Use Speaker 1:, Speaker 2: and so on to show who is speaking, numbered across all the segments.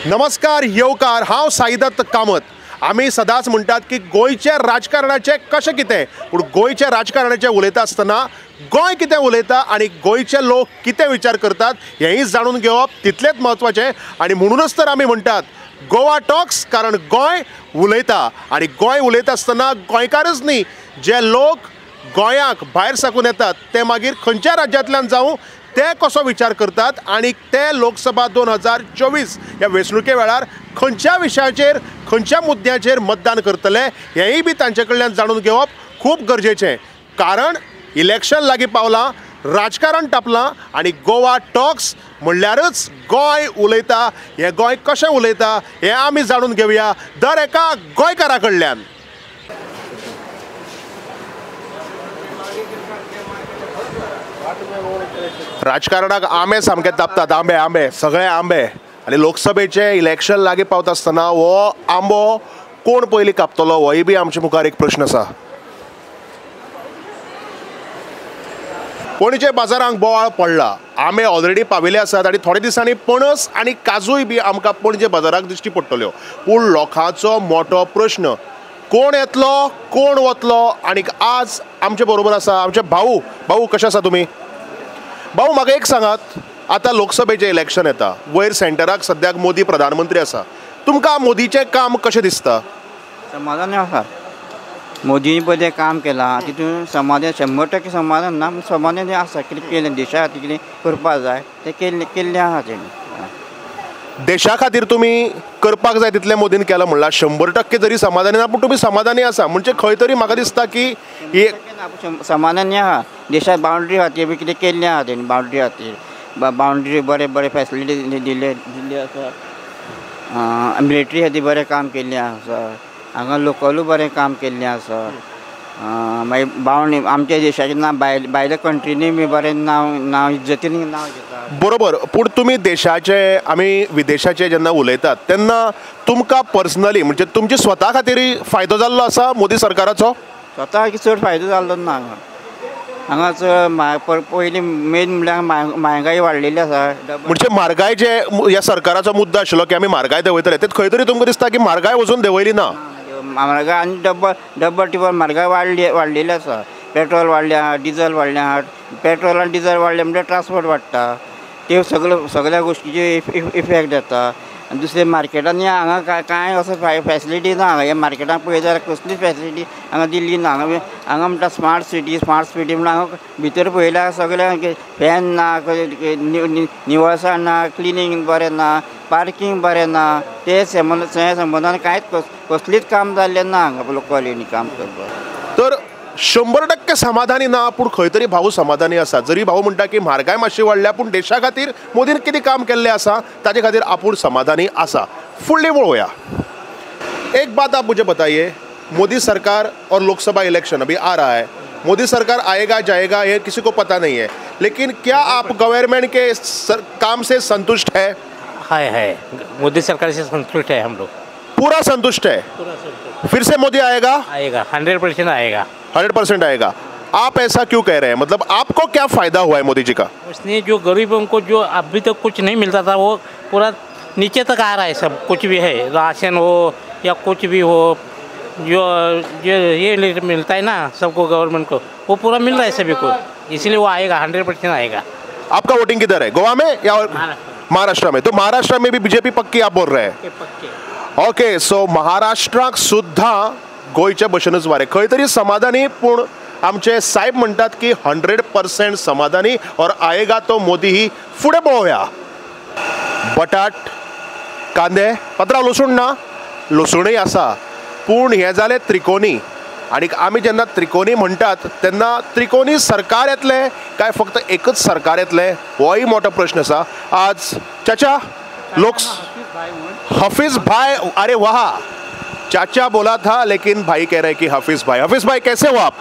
Speaker 1: नमस्कार येवकार, हांव साईदत्त कामत। आमी सदांच म्हणटात की गोंयच्या राजकारणाचें कशें कितें, पूण गोंयच्या राजकारणाचें उलयता आसतना गोंय कितें उलयता आनी गोंयचे लोक कितें विचार करतात हेंय जाणून घेवप तितलेंच म्हत्वाचें। आनी म्हणूनच तर आमी म्हणटात गोवा टॉक्स, कारण गोंय उलयता आनी गोंय उलयता आसतना गोंयकारच न्ही, जे लोक गोंयाक भायर साकून येतात ते मागीर खंयच्या राज्यांतल्यान जावं ते कसो विचार करतात आनी ते लोकसभा 2024 ह्या वेंचणुके वेळार खंयच्या विशयाचेर खंयच्या मुद्द्याचेर मतदान करतले हेंय बी तांचे कडल्यान जाणून घेवप खूब गरजेचें। कारण इलेक्शन लागीं पावलां, राजकारण तापलां आनी गोवा टॉक्स म्हणल्यारच गोंय उलयता। हें गोंय कशें उलयता हें आमी जाणून घेवया दर एका गोंयकारा कडल्यान। राजकारणाक आंबे सामके तापतात, आंबे आंबे सगळे आंबे। आनी लोकसभेचें इलेक्शन लागीं पावता आसतना हो आंबो कोण पयलीं कापतलो होय बी आमचे मुखार एक प्रश्न आसा। पणजे बाजारांक बोवाळ पडला, आंबे ऑलरेडी पाविल्ले आसात आनी थोडे दिसांनी पणस आनी काजूय बी आमकां पणजे बाजाराक दिश्टी पडटल्यो। पूण लोकांचो मोटो प्रश्न, कोण येतलो कोण वतलो। आनी आज आमचे बरोबर आसा आमचे भाऊ। भाऊ कशे आसा तुमी? भाऊ म्हाका एक सांगात, आतां लोकसभेचें इलेक्शन येता, वयर सेंटराक सद्याक मोदी प्रधानमंत्री आसा, तुमकां मोदीचें काम कशें दिसता?
Speaker 2: समाधान आसा, मोदीन पळय तें काम केलां तितून समाधान 100% समाधान ना, समाधान आसा। कितें केलें देशा खातीर कितें करपाक जाय तें केल्लें आसा तेणी।
Speaker 1: देशा खातीर तुमी करपाक जाय तितलें मोदीन केलां म्हणलां, 100% जरी समाधानी ना पूण तुमी समाधानी आसा, म्हणजे खंय तरी म्हाका दिसता की
Speaker 2: समाधानी आहा। देशा बाउंड्री खातीर बी कितें केल्लें आहा तेणी, बाउंड्री खातीर बाउंड्री बरें बरें फेसिलिटी दिल्ले दिल्ली आसा, मिलिटरी खातीर बरें काम केल्लें आसा, हांगा लोकलूय बरें काम केल्लें आसा। मागीर बाउंड्री आमच्या देशाचें नांव भायल्या कंट्रीनी बी बरें नांव नांव इज्जतीन नांव घेता।
Speaker 1: बरोबर, पूण तुमी देशाचे आमी विदेशाचे जेन्ना उलयतात तेन्ना तुमकां पर्सनली म्हणजे तुमचे स्वता खातीर फायदो जाल्लो आसा मोदी सरकाराचो?
Speaker 2: स्वता चड फायदो जाल्लो ना हांगा, हांगा चड पयलीं मेन म्हणल्यार म्हारगाय वाडलेली आसा।
Speaker 1: म्हणजे म्हारगाय जे ह्या सरकाराचो मुद्दो आशिल्लो की आमी म्हारगाय देंवयतले, ते खंय तरी तुमकां दिसता की म्हारगाय वचून देंवयली ना?
Speaker 2: म्हारगाय आनी डबल डबल टिबल म्हारगाय वाडलेली आसा। पेट्रोल वाडलें आहा, डिजल वाडलें आहा, पेट्रोल आनी डिजल वाडलें म्हणल्यार ट्रान्सपोर्ट वाडटा, त्यो सगळ्यो सगळ्या गोश्टीचेर इफेक्ट जाता। आनी दुसरें मार्केटांनी हांगा कांय असो फेसिलिटी ना, हांगा ह्या मार्केटान पळयत जाल्यार कसलीच फेसिलिटी हांगा दिल्ली ना। हांगा हांगा म्हणटा स्मार्ट सिटी स्मार्ट सिटी म्हणून हांगा भितर पळयल्यार सगळ्यांक फॅन ना, निवळसाण ना, क्लिनींग बरें ना, पार्कींग बरें ना, ते संबंदान कांयच कसलीच काम जाल्लें ना हांगा लोकलिनी काम करपाक।
Speaker 1: तर 100% समाधानी ना पूण खंय तरी भाऊ समाधानी आसा। जरी भाऊ म्हणटा की म्हारगाय मातशी वाडल्या पूण देशा खातीर मोदीन कितें काम केल्लें आसा ताजे खातीर आपूण समाधानी आसा। फुडली पळोवया। एक बात आप मुझे बताइए, मोदी सरकार और लोकसभा इलेक्शन अभी आ रहा है, मोदी सरकार आएगा जाएगा ये किसी को पता नहीं है, लेकिन क्या आप गवर्नमेंट के काम से संतुष्ट है?
Speaker 3: है, मोदी सरकार से संतुष्ट है हम लोग,
Speaker 1: पूरा संतुष्ट है।
Speaker 3: पूरा संतुष्ट।
Speaker 1: फिर से मोदी आएगा?
Speaker 3: आएगा, 100% आएगा।
Speaker 1: 100% आएगा। आप ऐसा क्यों कह रहे हैं, मतलब आपको क्या फायदा हुआ है मोदी जी का?
Speaker 3: उसने जो गरीबों को जो अभी तक कुछ नहीं मिलता था वो पूरा नीचे तक आ रहा है, सब कुछ भी है, राशन हो या कुछ भी हो, जो जो ये मिलता है ना सबको गवर्नमेंट को, वो पूरा मिल रहा है सभी को, इसलिए वो आएगा, 100% आएगा।
Speaker 1: आपका वोटिंग किधर है, गोवा में या महाराष्ट्र में? तो महाराष्ट्र में भी बीजेपी पक्की आप बोल रहे हैं?
Speaker 3: पक्की।
Speaker 1: ओके, सो महाराष्ट्राक सुद्धा गोंयच्या भशेनूच वारें, खंय तरी समाधानी, पूण आमचे साहेब म्हणटात की 100% समाधानी और आएगा तो मोदी ही। फुडें पळोवया। बटाट, कांदे, पात्रांव लसूण ना, लसूणय आसा, पूण हें जालें त्रिकोनी। आनी आमी जेन्ना त्रिकोनी म्हणटात तेन्ना त्रिकोनी सरकार येतलें काय फक्त एकच सरकार येतलें होय मोठो प्रश्न आसा। आज चाचा लोक हफीज भाई, अरे वाह, चाचा बोला था लेकिन भाई कह रहे हैं कि हफीज भाई। हफीज भाई कैसे हो आप?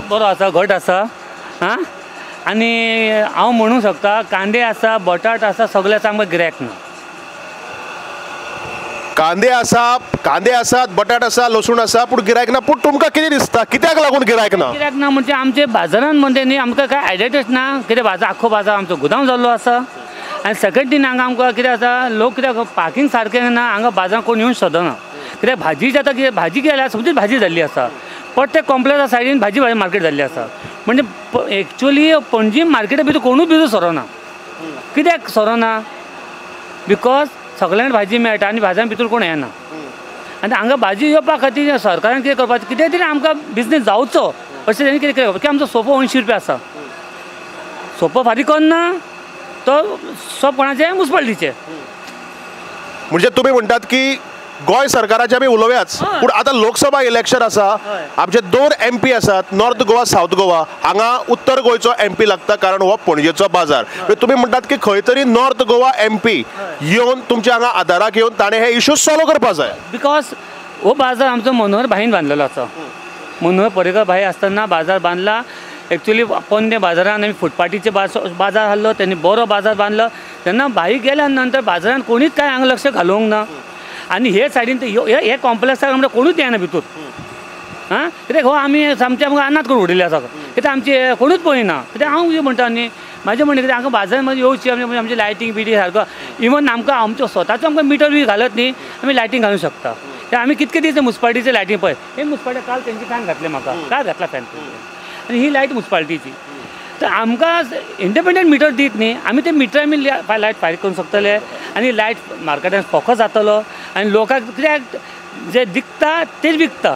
Speaker 4: बरो आसा, घट आसा। हां, आनी हांव म्हणूंक शकता कांदे आसा, बटाट आसा, सगळें आसा, आमकां गिरायक ना।
Speaker 1: कांदे आसा, कांदे आसात, बटाट आसा, लसूण आसा, पूण गिरायक ना। पूण तुमकां कितें दिसता कित्याक लागून गिरायक ना?
Speaker 4: गिरायक ना म्हणजे आमचे बाजारान म्हणजे न्ही आमकां कांय आयडियाच ना, कितें बाजार आख्खो बाजार आमचो गुदांव जाल्लो आसा। आनी सेकंड थींग हांगा आमकां कितें आसा, लोक कित्याक पार्किंग सारकें ना, हांगा बाजारान कोण येवन सोदना. कित्याक भाजी जाता, कितें भाजी गेल्यार सोमतीच भाजी जाल्ली आसा, परते कॉम्प्लेक्सा सायडीन भाजी मार्केट जाल्ली आसा. म्हणजे एक्चुअली पणजी मार्केटा भितर कोणूच भितर सोरोना. कित्याक सोरोना? Because सगळ्यांक भाजी मेळटा आनी भाजयां भितर कोण येना. आनी हांगा भाजी येवपा खातीर सरकारान कितें करपाचें, कितें तरी आमकां बिजनेस जावचो अशें तेणी कितें करपाचें. आमचो सोपो 80 रुपया आसा, सोपो फारीक करना तो सोप कोणाचें मुन्सिपालिटीचें.
Speaker 1: म्हणजे तुमी म्हणटात की गोंय सरकाराचे आमी उलोवयाच, पूण आतां लोकसभा इलेक्शन आसा, आमचे 2 MP आसात, नॉर्थ गोवा सावथ गोवा. हांगा उत्तर गोंयचो MP लागता कारण हो पणजेचो बाजार. तुमी म्हणटात की खंय तरी नॉर्थ गोवा MP येवन तुमच्या हांगा आदाराक येवन ताणें हे इशू सॉल्व करपा जाय.
Speaker 4: Because हो बाजार आमचो मनोहर भाईन बांदलेलो आसा. मनोहर पर्रीकर भाई आसतना बाजार बांदला. एक्चुअली पोन्ने बाजारान आमी फुटपाटीचे बाजार हाडलो, तेणी बरो बाजार बांदलो. तेन्ना भाई गेल्या नंतर बाजारान कोणीच कांय हांगा लक्ष घालूंक ना. आनी हे सायडीन हे कॉम्प्लेक्साक म्हणल्यार कोणूच येना भितूर. आं, कित्याक हो आमी सामकें आमकां अनाथ करून उडयल्ले आसा. कित्याक आमचें कोणूच पळयना. कित्याक हांव कितें म्हणटा न्ही, म्हाजें म्हणणें कितें, हांगा बाजारान येवची आमची लायटींग बिटी सारको, इवन आमकां आमचो स्वताचो आमकां मिटर बी घालत न्ही, आमी लायटींग घालूंक शकता. ते आमी कितके दीस मुन्सिपालिटीचे लायटींग पळय, हे मुन्सिपालिटी काल तेंची फॅन घातले म्हाका, काल घातला फॅन, आनी ही लायट मुन्सिपालिटीची. तर आमकां इंडिपेंडंट मिटर दीत न्ही, आमी ते मिटर आमी लायट फारीक करूंक शकतले आनी लायट मार्केटान फोकस जातलो आनी लोकांक कित्याक जे दिकता तेच विकता,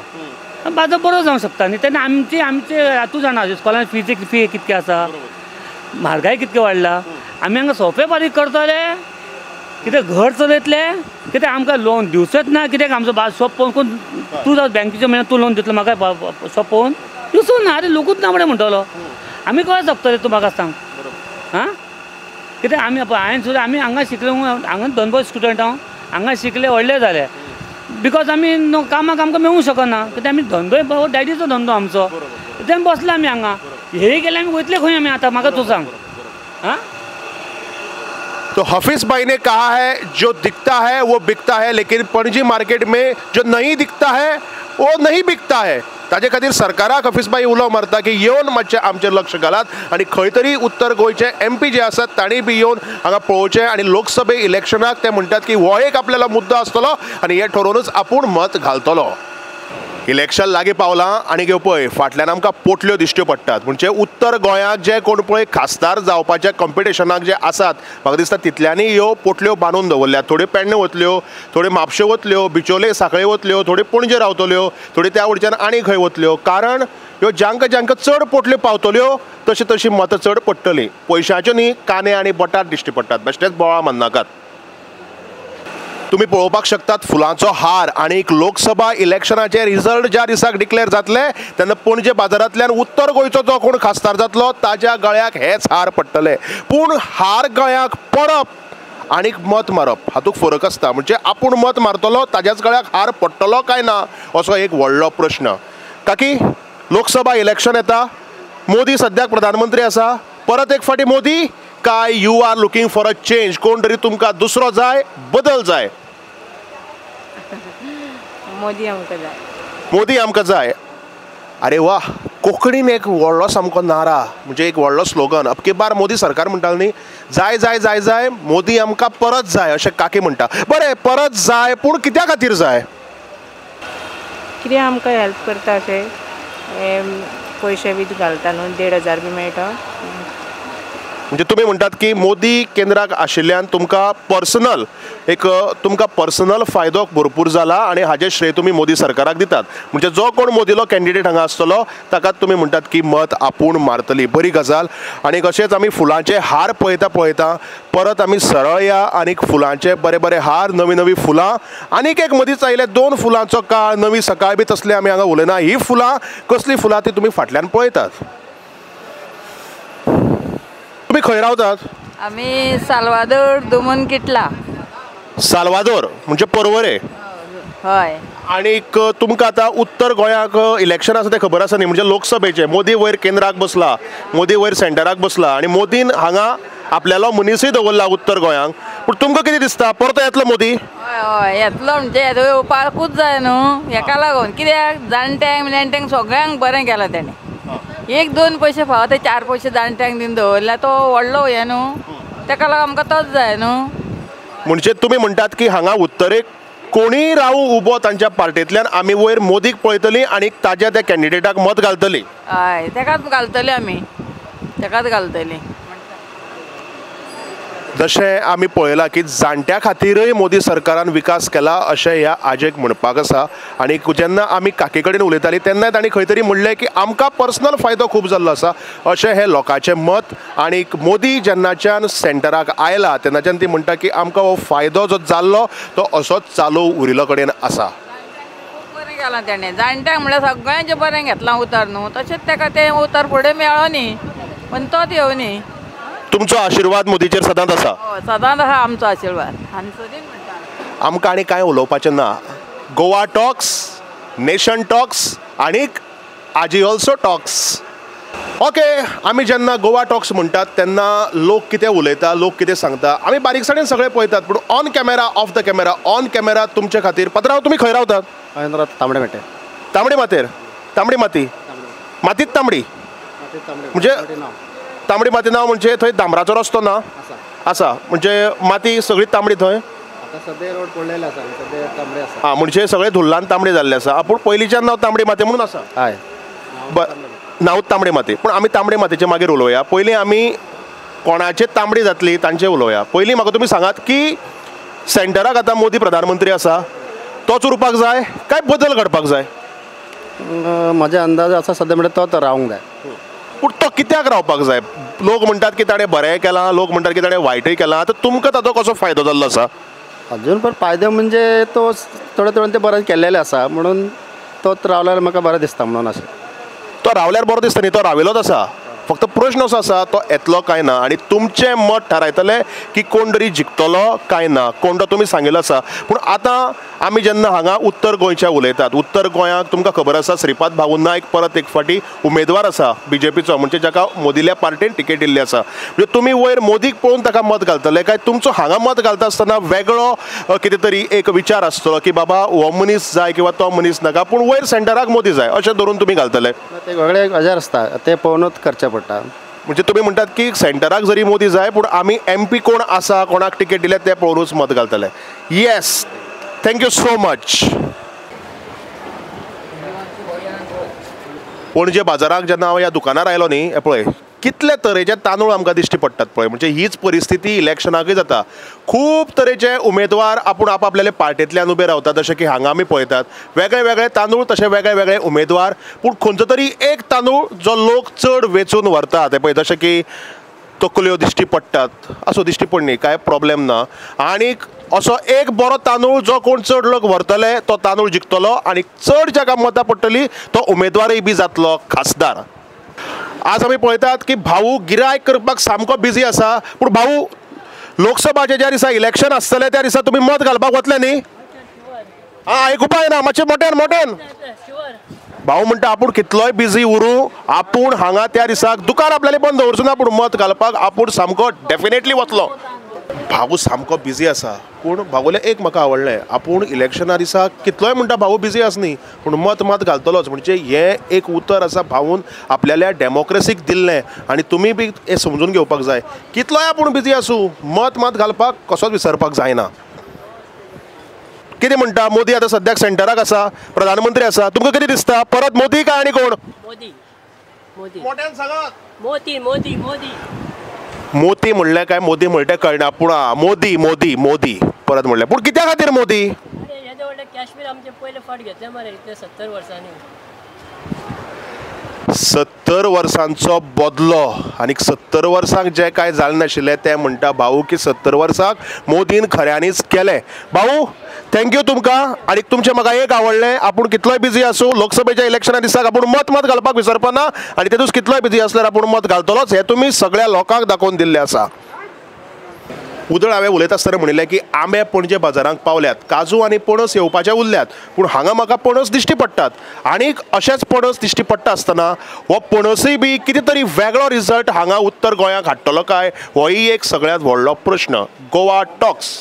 Speaker 4: बाजार बरो जावंक शकता न्ही. तेन्ना आमची आमचे तूं जाणा इस्कॉलान फीज फी कितके आसा, म्हारगाय कितके वाडला, आमी हांगा सोंपे फारीक करतले, कितें घर चलयतले, कित्याक आमकां लोन दिवचेच ना. कित्याक आमचो शॉप पळोवन कोण तूं जावं बँकेचे म्हयन्याक तूं लोन दितलो म्हाका शॉप पळोवन दिवचो ना. आरे लोकूच ना म्हणून म्हणटलो, आमी कशें जगतले तूं म्हाका सांग. आं, कित्याक आमी हांवें सुद्दां आमी हांगा शिकले, हांगा दोन स्टुडंट हांव हांगा शिकले व्हडले जाले, because आमी कामाक आमकां मेळूंक शकना. कित्याक आमी धंदोय डॅडीचो धंदो आमचो, ते बसले आमी हांगा, हे गेले आमी वयतले खंय आमी आतां म्हाका तूं सांग. हाँ,
Speaker 1: तो हफीज भाई ने कहा है जो दिखता है वो बिकता है, लेकिन पणजी मार्केट में जो नहीं दिखता है वो नहीं बिकता है. ताजे खातीर सरकाराक हफीज भाई उलो मारता की येवन मातशें आमचेर लक्ष घालात आनी खंय तरी उत्तर गोंयचे MP जे आसात तांणी बी येवन हांगा पळोवचें आनी लोकसभे इलेक्शनाक ते म्हणटात की हो एक आपल्याला मुद्दो आसतलो आनी हें ठरोवनूच आपूण मत घालतलो. इलेक्शन लागीं पावलां आनी घेव पळय फाटल्यान आमकां पोटल्यो दिश्ट्यो पडटात. म्हणजे उत्तर गोंयांत जे कोण पळय खासदार जावपाच्या कॉम्पिटिशनाक जे आसात म्हाका दिसता तितल्यांनी ह्यो पोटल्यो बांदून दवरल्यात. थोड्यो पेडणे वतल्यो, थोड्यो म्हापशे वतल्यो, बिचोले सांखळे वतल्यो, थोड्यो पणजे रावतल्यो, थोड्यो त्या वटच्यान आनी खंय वतल्यो. कारण ह्यो जांकां जांकां चड पोटल्यो पावतल्यो तशी तशी मतां चड पडटलीं. पयशाच्यो न्ही, कांदे आनी बटाट दिश्टी पडटात, बेश्टेच बोवाळ मान्नाकात. तुम्ही पळोवपाक शकतात फुलांचो हार आनी लोकसभा इलेक्शनाचे रिजल्ट ज्या दिसाक डिक्लेअर जातले तेन्ना पणजे बाजारांतल्यान उत्तर गोंयचो जो कोण खासदार जातलो ताज्या गळ्याक हेच हार पडटले. पूण हार गळ्याक पडप आनी मत मारप हातूंत फरक आसता. म्हणजे आपूण मत मारतलो ताज्याच गळ्याक हार पडटलो काय ना असो एक व्हडलो प्रश्न. काकी, लोकसभा इलेक्शन येता, मोदी सद्याक प्रधानमंत्री आसा, परत एक फावटी मोदी काय you are looking for a change, कोण तरी तुमकां दुसरो जाय, बदल जाय?
Speaker 5: मोदी आमकां जाय,
Speaker 1: मोदी आमकां जाय. अरे वा, कोंकणीन एक व्हडलो सामको नारा, म्हणजे एक व्हडलो स्लोगन, अब की बार मोदी सरकार म्हणटाले न्ही, जाय जाय जाय जाय मोदी आमकां परत जाय अशें काकी म्हणटा. बरें, परत जाय, पूण कित्या खातीर जाय?
Speaker 5: कितें आमकां हेल्प करता अशें, पयशे बी घालता न्हू, 1500 बी मेळटा.
Speaker 1: म्हणजे तुमी म्हणटात की मोदी केंद्राक आशिल्ल्यान तुमकां पर्सनल एक तुमकां पर्सनल फायदो भरपूर जाला आनी हाजें श्रेय तुमी मोदी सरकाराक दितात. म्हणजे जो कोण मोदीलो कॅन्डिडेट हांगा आसतलो ताका तुमी म्हणटात की मत आपूण मारतली. बरी गजाल. आनी कशेंच आमी फुलांचे हार पळयता पळयता परत आमी सरळ या आनी फुलांचे बरे बरे हार, नवी नवी फुलां, आनीक एक मदींच आयिल्ले 2 फुलांचो काळ, नवी सकाळ बी तसले आमी हांगा उलयना. ही फुलां कसलीं फुलां ती तुमी फाटल्यान पळयतात. तुम्ही खंय रावतात?
Speaker 6: आमी साल्वादोर दोमोन किटला.
Speaker 1: साल्वादोर म्हणजे पर्वरे.
Speaker 6: हय.
Speaker 1: आनीक तुमकां आतां उत्तर गोंयाक इलेक्शन आसा तें खबर आसा न्ही, म्हणजे लोकसभेचें. मोदी वयर केंद्राक बसला, मोदी वयर सेंटराक बसला आनी मोदीन हांगा आपल्यालो मनीसूय दवरला उत्तर गोंयांक. पूण तुमकां कितें दिसता, परतो येतलो मोदी?
Speaker 6: हय हय येतलो, म्हणजे येवपाकूच जाय न्हू हेका लागून. कित्याक जाणट्यांक नेणट्यांक सगळ्यांक बरें केलां तेणें. 1-2 पयशे फावो ते 4 पयशे जाणट्यांक दिवन दवरला, तो व्हडलो हें न्हू. तेका लागून आमकां तोच जाय न्हू.
Speaker 1: म्हणजे तुमी म्हणटात की हांगा उत्तरेक कोणीय रावू उबो तांच्या पार्टेंतल्यान आमी वयर मोदीक पळयतली आनी ताज्या त्या कॅन्डिडेटाक मत घालतली.
Speaker 6: हय, तेकाच घालतली आमी, तेकाच घालतली.
Speaker 1: जशें आमी पळयलां की जाणट्या खातीरय मोदी सरकारान विकास केला अशें ह्या आजेक म्हणपाक आसा. आनी जेन्ना आमी काकी कडेन उलयताली तेन्ना तांणी खंय तरी म्हणलें की आमकां पर्सनल फायदो खूब जाल्लो आसा अशें हें लोकांचें मत. आनी मोदी जेन्नाच्यान सेंटराक आयला तेन्नाच्यान ती म्हणटा की आमकां हो फायदो जो जाल्लो तो असोच चालू उरिल्लो कडेन आसा.
Speaker 6: बरें केलां तेणें, जाणट्यांक म्हणल्यार सगळ्यांचें बरें घेतलां उतर न्हू, तशेंच तेका तें उतर फुडें मेळो न्ही, पण तोच येवनी.
Speaker 1: तुमचो आशिर्वाद मोदीचेर सदांच आसा?
Speaker 6: सदांच आसा आमचो आशिर्वाद आनी सदींच म्हणटा.
Speaker 1: आमकां आनी कांय उलोवपाचें ना. गोवा टॉक्स, नेशन टॉक्स आनीक आजी ऑल्सो टॉक्स. ओके, आमी जेन्ना गोवा टॉक्स म्हणटात तेन्ना लोक कितें उलयता, लोक कितें सांगता आमी बारीकसाणेन सगळें पळयतात, पूण on camera, off the camera, on camera तुमचे खातीर. पात्रांव, तुमी खंय रावतात?
Speaker 7: हांवें रावता तांबडे मेटे.
Speaker 1: तांबडे मातेर? तांबडी माती, मातीच तांबडी म्हणजे तांबडी माती नांव म्हणजे थंय डांबराचो रस्तो ना आसा, म्हणजे माती सगळी तांबडी थंय. आं, म्हणजे सगळे धुल्लान तांबडे जाल्ले आसा, पूण पयलींच्यान नांव तांबडी माती म्हणून आसा.
Speaker 7: हय,
Speaker 1: नांव तांबडी माती, पूण आमी तांबडी मातयेचे मागीर उलोवया. पयलीं आमी कोणाचे तांबडी जातली तांचे उलोवया. पयलीं म्हाका तुमी सांगात की सेंटराक आतां मोदी प्रधानमंत्री आसा, तोच उरपाक जाय काय बदल घडपाक जाय?
Speaker 7: म्हज्या अंदाज आसा सद्या म्हणल्यार तो रावंक जाय.
Speaker 1: पूण तो कित्याक रावपाक जाय? लोक म्हणटात की ताणें बरेंय केलां, लोक म्हणटात की ताणें वायटूय केलां, आतां तुमकां ताचो कसो फायदो जाल्लो आसा?
Speaker 7: अजून पण फायदो म्हणजे तो थोडे थोडे ते बरें केल्लेले आसा म्हणून तो रावल्यार म्हाका बरें दिसता म्हणून. अशें
Speaker 1: तो रावल्यार बरो दिसता न्ही, तो राविल्लोच आसा. फक्त प्रश्न असो आसा तो येतलो काय ना, आनी तुमचें मत थारायतलें की कोण तरी जिखतलो काय ना, कोण तो तुमी सांगिल्लो आसा. पूण आतां आमी जेन्ना हांगा उत्तर गोंयच्या उलयतात, उत्तर गोंयाक तुमकां खबर आसा श्रीपाद भाऊ नायक परत एक फावटी उमेदवार आसा बीजेपीचो, म्हणजे जाका मोदील्या पार्टीन तिकेट दिल्ली आसा. म्हणजे तुमी वयर मोदीक पळोवन ताका मत घालतले काय तुमचो हांगा मत घालता आसतना वेगळो कितें तरी एक विचार आसतलो की बाबा हो मनीस जाय किंवा तो मनीस नाका, पूण वयर सेंटराक मोदी जाय अशें धरून तुमी घालतले?
Speaker 7: ते वेगळे हजार आसता, ते पळोवनूच करचें पडटा.
Speaker 1: म्हणजे तुमी म्हणटात की सेंटराक जरी मोदी जाय पूण आमी एमपी कोण आसा, कोणाक तिकेट दिल्या ते पळोवनूच मत घालतले. Yes, thank you so much. Panaji बाजाराक जेन्ना हांव ह्या दुकानार आयलो न्ही, हें पळय कितले तरेचे तांदूळ आमकां दिश्टी पडटात पळय. म्हणजे हीच परिस्थिती इलेक्शनाकय जाता. खूब तरेचे उमेदवार आपूण आपआपल्याले पार्टेंतल्यान उबे रावतात, जशें की हांगा आमी पळयतात वेगळे वेगळे तांदूळ, तशे वेगळे वेगळे उमेदवार, पूण खंयचो तरी एक तांदूळ जो लोक चड वेंचून व्हरतात ते पळय, जशें की तकल्यो दिश्टी पडटात, आसूं दिश्टी पडली कांय प्रॉब्लेम ना. आनीक असो एक बरो तांदूळ जो कोण चड लोक व्हरतले तो तांदूळ जिखतलो आनी चड जाका मतां पडटली तो उमेदवारय बी जातलो खासदार. आज आमी पळयतात की भाऊ गिरायक करपाक सामको बिजी आसा, पूण भाऊ लोकसभाचे ज्या दिसा इलेक्शन आसतलें त्या दिसा तुमी मत घालपाक वतले न्ही? आं, आयकुपा येना मातशें मोट्यान मोट्यान. भाऊ म्हणटा आपूण कितलोय बिजी उरूं, आपूण हांगा त्या दिसाक दुकान आपल्याले बंद दवरचो ना, पूण मत घालपाक आपूण सामको डेफिनेटली वतलो. भाऊ सामको बिजी आसा, पूण भाऊलें एक म्हाका आवडलें, आपूण इलेक्शना दिसा कितलोय म्हणटा भाऊ बिजी आसनी पूण मत मात घालतलोच. म्हणजे हें एक उतर आसा भाऊन आपल्याल्या डेमोक्रेसीक दिल्लें आनी तुमी बी हें समजून घेवपाक जाय. कितलोय आपूण बिजी आसूं, मत मात घालपाक कसोच विसरपाक जायना. कितें म्हणटा मोदी आतां सद्याक सेंटराक आसा, प्रधानमंत्री आसा, तुमकां कितें दिसता परत मोदी काय आनी कोण?
Speaker 8: मोदी. मोदी
Speaker 1: मोट्यान सांगात.
Speaker 8: मोदी मोदी मोदी.
Speaker 1: मोती म्हणलें काय मोदी म्हणलें कळना, पूण मोदी मोदी मोदी परत म्हणलें, पूण कित्या खातीर मोदी?
Speaker 8: अरे येदे व्हडलें काश्मीर आमचें पयले फावट घेतलें मरे इतले 70 वर्सांनी.
Speaker 1: 70 वर्सांचो बदलो आनी 70 वर्सांक जें कांय जालें नाशिल्लें तें म्हणटा भाऊ की 70 वर्सांक मोदीन खऱ्यांनीच केलें. भाऊ thank you तुमकां. आनी तुमचें म्हाका एक आवडलें, आपूण कितलोय बिजी आसूं लोकसभेच्या इलेक्शना दिसाक आपूण मत मात घालपाक विसरपाना आनी तेतूच कितलोय बिजी आसल्यार आपूण मत घालतलोच, हें तुमी सगळ्या लोकांक दाखोवन दिल्लें आसा. उदळ हांवें उलयता आसतना म्हणिल्लें की आंबे पणजे बाजारांक पावल्यात, काजू आनी पणस येवपाचे उरल्यात, पूण हांगा म्हाका पणस दिश्टी पडटात आनीक अशेंच पणस दिश्टी पडटा आसतना हो पणसूय बी कितें तरी वेगळो रिजल्ट हांगा उत्तर गोंयाक हाडटलो काय, होय एक सगळ्यांत व्हडलो प्रश्न. गोवा टॉक्स.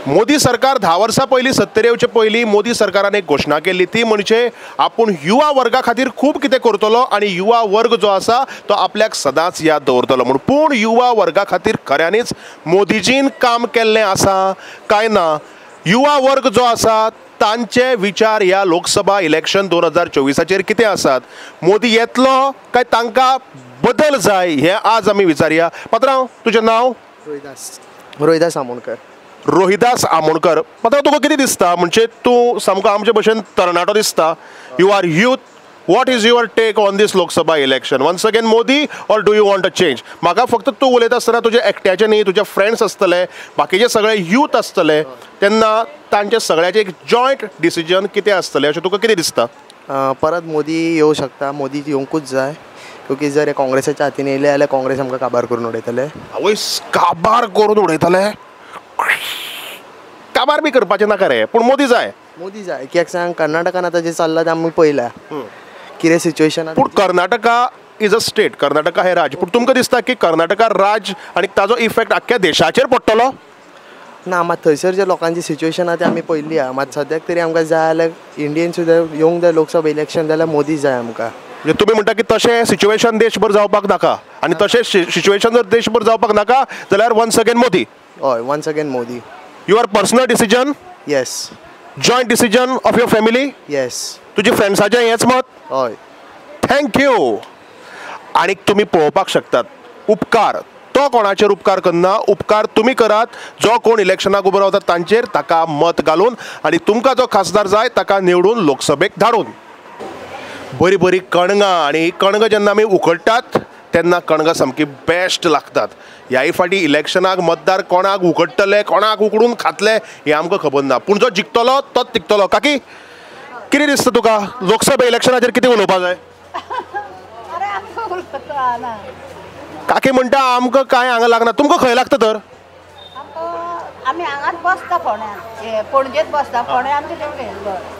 Speaker 1: मोदी सरकार 10 वर्सां पयलीं सत्तेर येवचे पयलीं मोदी सरकारान एक घोशणा केल्ली, ती म्हणजे आपूण युवा वर्गा खातीर खूब कितें करतलो आनी युवा वर्ग जो आसा तो आपल्याक सदांच याद दवरतलो म्हूण. पूण युवा वर्गा खातीर खऱ्यांनीच मोदीजीन काम केल्लें आसा काय ना? युवा वर्ग जो आसा तांचे विचार ह्या लोकसभा इलेक्शन 2024 कितें आसात? मोदी येतलो काय तांकां बदल जाय हें आज आमी विचारया. पात्रांव, तुजें नांव?
Speaker 9: रोहिदास. रोहिदास आमोणकर.
Speaker 1: रोहिदास आमोणकर. पात्रांव, तुका कितें दिसता, म्हणजे तूं सामको आमचे भशेन तरणाटो दिसता, you are youth, what is your take on this Lok Sabha election? Once again Modi or do you want a change? म्हाका फक्त तूं उलयता आसतना तुजें एकट्याचें न्ही, तुजे फ्रेंड्स आसतले, बाकीचे सगळे यूथ आसतले, तेन्ना तांचे सगळ्याचें एक जॉयंट डिसिजन कितें आसतलें अशें तुका कितें दिसता?
Speaker 9: परत मोदी येवं शकता, मोदी येवंकूच जाय, क्योंकि जर काँग्रेसाच्या हातीन येयले जाल्यार काँग्रेस आमकां काबार करून उडयतले.
Speaker 1: आवय, काबार करून उडयतले? काबार बी करपाचें नाका रे, पूण मोदी जाय.
Speaker 9: मोदी जाय कित्याक सांग, कर्नाटकान आतां जें चल्लां तें आमी पळयलां कितें सिच्युएशन.
Speaker 1: पूण Karnataka is a state, Karnataka हें राज्य, पूण तुमकां दिसता की कर्नाटका राज्य आनी ताजो इफेक्ट आख्ख्या देशाचेर पडटलो?
Speaker 9: ना, मात थंयसर जे लोकांची सिच्युएशन आहा ती आमी पळयल्ली आहा. मात सद्याक तरी आमकां जाय जाल्यार इंडियन सुद्दां येवंक जाय लोकसभा इलेक्शन, जाल्यार मोदी जाय आमकां.
Speaker 1: म्हणजे तुमी म्हणटा की तशें सिच्युएशन देशभर जावपाक नाका, आनी तशें सिच्युएशन जर देशभर जावपाक नाका जाल्यार वन्स अगेन मोदी.
Speaker 9: हय, once again Modi.
Speaker 1: Your personal decision?
Speaker 9: Yes.
Speaker 1: Joint decision of your family?
Speaker 9: Yes.
Speaker 1: तुजे फ्रेंड्साचें हेंच मत?
Speaker 9: हय.
Speaker 1: Thank you. आनी तुमी पळोवपाक शकतात उपकार, तो कोणाचेर उपकार करना, उपकार तुमी करात, जो कोण इलेक्शनाक उबो रावता तांचेर ताका मत घालून आनी तुमकां जो खासदार जाय ताका निवडून लोकसभेक धाडून. बरी बरी कणगां, आनी कणगां जेन्ना आमी उकडटात तेन्ना कणगां सामकी बेस्ट लागतात. ह्याय फाटी इलेक्शनाक मतदार कोणाक उकडटले, कोणाक उकडून खातले हें आमकां खबर ना, पूण जो जिखतलो तोच तिगतलो. काकी, कितें दिसता तुका लोकसभा इलेक्शनाचेर कितें उलोवपाक जाय? काकी म्हणटा आमकां कांय हांगा लागना, तुमकां खंय लागता तर?
Speaker 10: आमी हांगाच बसता फोंड्यां, पणजेच बसता, फोंड्यां आमचें तेवटेन.